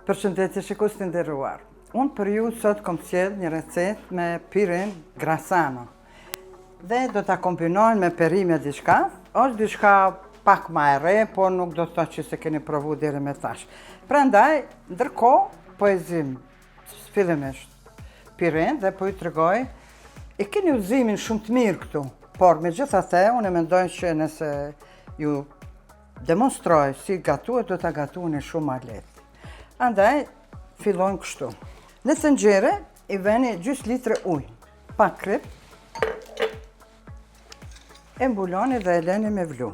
Përshëndetje shikues të nderuar. Unë për ju sot kom sjell një recetë me piren Grassano. Dhe do ta kombinojmë me perime diçka. Është diçka pak ma e re, por nuk do të thotë që s'e keni provu deri me tash. Prandaj, ndërkohë po e zim fillimisht piren dhe po ju tregoj e keni udhëzimin shumë të mirë këtu, por megjithatë unë e mendoj që nëse ju demonstroj si gatuhet, do ta gatuani shumë ma lehtë. Andaj, fillojmë kështu. Në tenxhere i veni gjysë litre ujë, pak krip, e mbuloni dhe e leni me vlu.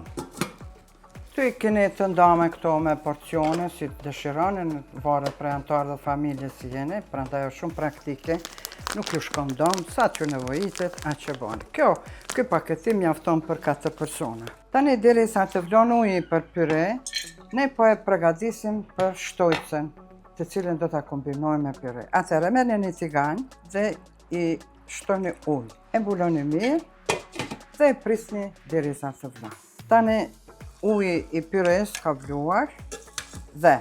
Këtu i keni të ndame këto me porcione, si të dëshironi, varet prej anëtarëve të familjes si jeni, prandaj është shumë praktike, nuk ju shkon dom, sa t'ju nevojitet, aq e boni. Kjo, ky paketim mjafton për 4 persona. Tani derisa të vlon uji për pyre, ne po e përgatisim për shtojcën, të cilën do ta kombinojmë me pyre. Atëherë merrni një tigan dhe i shtoni ujë. E mbuloni mirë dhe e prisni derisa të vlon. Tani uji i pyres ka vluar dhe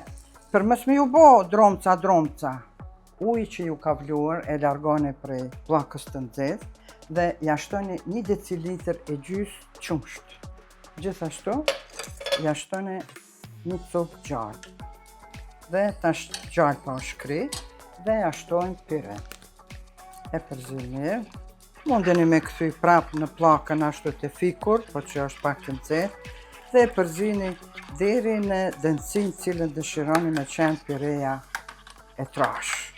për mos me ju bo dromca dromca, Uji që ju ka vluar e largoni prej pllakës të nxehtë dhe ja shtoni një decilitër e gjysë qumësht. Gjithashtu, ja shtoni një copë gjalpë. Dhe tash gjalpa është shkri dhe ja shtojmë pyre. E përzijmë mirë. Mundeni me kthy prap në pllakën ashtu të fikur, po që është pak të nxehtë, dhe e përzini deri në dendësinë cilën dëshironi me qenë pireja e trashë.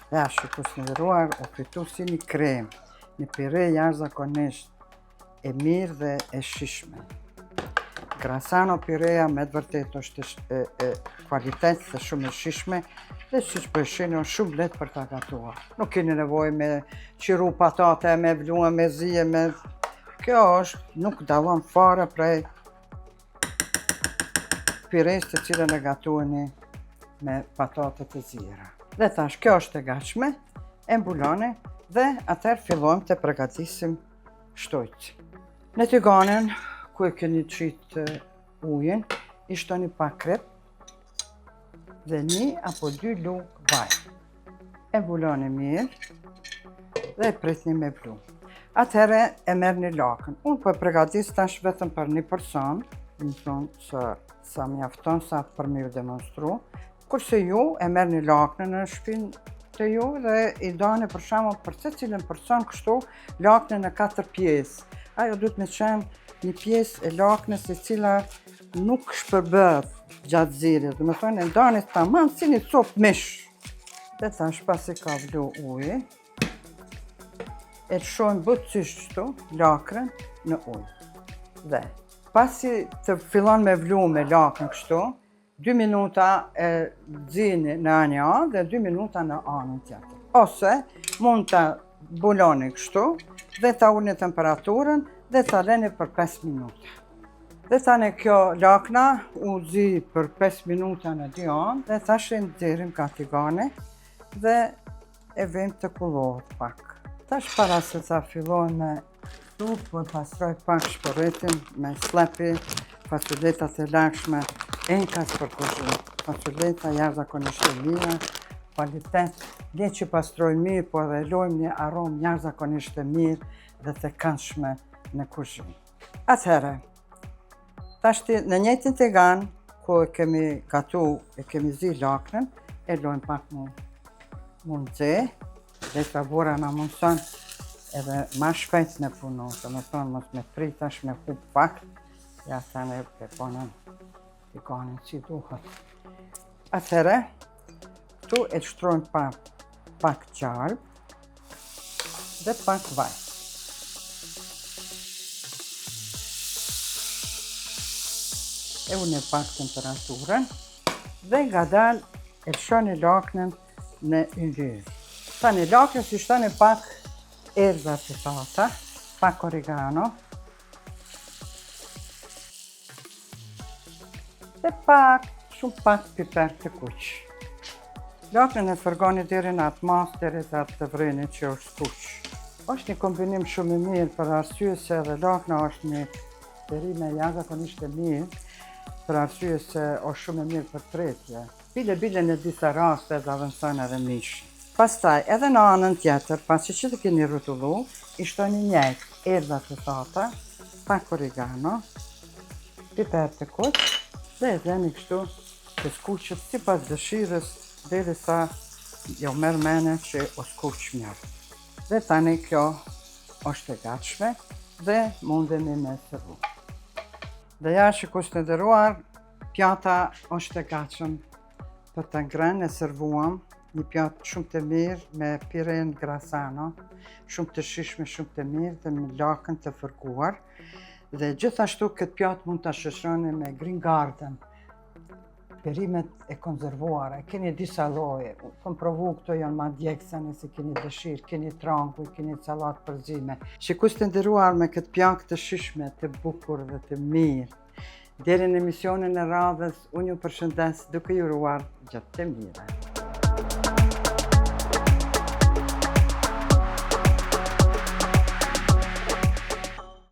Dhe ashtu shikues të nderuar, u fitu si një krem, një pire jashtëzakonisht e mirë dhe e shijshme. Grassano pireja me të vërtetë është e, e kvalitet dhe shumë e shijshme dhe siç po e shihni është shumë lehtë për ta gatuar. Nuk keni nevojë me qiru patate, me vlue, me zije, me... Kjo është, nuk dallon fare prej pires të cilën e gatuani me patate të zira. Dhe tash, kjo është e gatshme, e mbuloni dhe atëherë fillojmë të përgatisim shtojcën. Në tiganin ku e keni qitë ujin, i shtoni pak krip dhe një apo dy lugë vaj. E mbuloni mirë dhe e pritni me vlu. Atëherë e merrni lakrën. Unë po e pregatis tash vetëm për një person, domethonë se sa mjafton sa për me ju demonstru. Kurse ju e merrni lakrën në shpinë të ju dhe i dani për shembull për secilin person kështu lakrën në katër pjesë. Ajo duhet me qenë një pjesë e lakrës e cila nuk shpërbëhet gjatë zierjes. Domethonë e dani tamam si një copë mish. Dhe tash pasi ka vlu uji, e lëshojmë butësisht kështu lakrën në ujë. Dhe pasi të fillon me vlu me lakrën kështu, 2 minuta e zini në një anë dhe 2 minuta në anën tjetër. Ose mund ta mbuloni kështu dhe ta ulni temperaturën dhe ta leni për 5 minuta. Dhe tani kjo lakna u zi për 5 minuta në dy anë dhe tash e nxjerrim ka tigani dhe e vëmë të kullohet pak. Tash para se ta fillojmë me supë, po e pastroj pak shporetin me Sllapi, faculetat e lagshme, enkas për kuzhinë. Faculeta jashtëzakonisht e mira, kvalitet, le që pastrojmë mirë, po edhe lojmë një aromë jashtëzakonisht e mirë dhe të këndshme në kuzhinë. Atëherë, tashti në njëjtin tigan, ku e kemi gatu, e kemi zi lakrën, e lojmë pak mu, mu nxe, dhe ta bora na mundëson edhe ma shpejt me punu, domethonë mos me prit tash me hup vakt, ja tani e punën tiganin si duhet. Atëherë, këtu e shtrojmë pak, pak gjalpë, dhe pak vaj. E ulni pak temperaturën dhe ngadalë e lëshoni laknën në yndyrë. Tani laknës i shtoni pak erëza të thata, pak oregano, Dhe pak, shumë pak piper të kuq. Laknën e fërgoni deri në atë masë, derisa të vreni që është skuq. është një kombinim shumë i mirë për arsye se edhe lakna është një perime jashtëzakonisht e mirë, për arsye se është shumë e mirë për tretje. Bile bile në disa raste e zavendëson edhe mishin. Pastaj edhe në anën tjetër, pasi që të keni rrotullu, i shtoni njëjtë erëza të thata, pak origano, piper të kuq dhe e leni kështu të skuqet sipas dëshirës derisa jau merr mendja që o skuq mjaft. Dhe tani kjo është e gatshme dhe mundemi me servu. Dhe ja shikues të nderuar, pjata është e gatshëm për të ngrënë, e servuam një pjatë shumë të mirë me piren grasano, shumë të shijshme, shumë të mirë dhe me lakën të fërkuar. Dhe gjithashtu këtë pjatë mund ta shoqëroni me Green Garden, perimet e konzervuara, keni disa lloje, kom provu këto janë ma djegëse nëse keni dëshirë, keni tranguj, keni sallatë përzime. Shikues të nderuar me këtë pjatë të shijshme, të bukur dhe të mirë. Deri në emisionin e radhës, unë ju përshëndes duke ju uruar gjithë të mirën.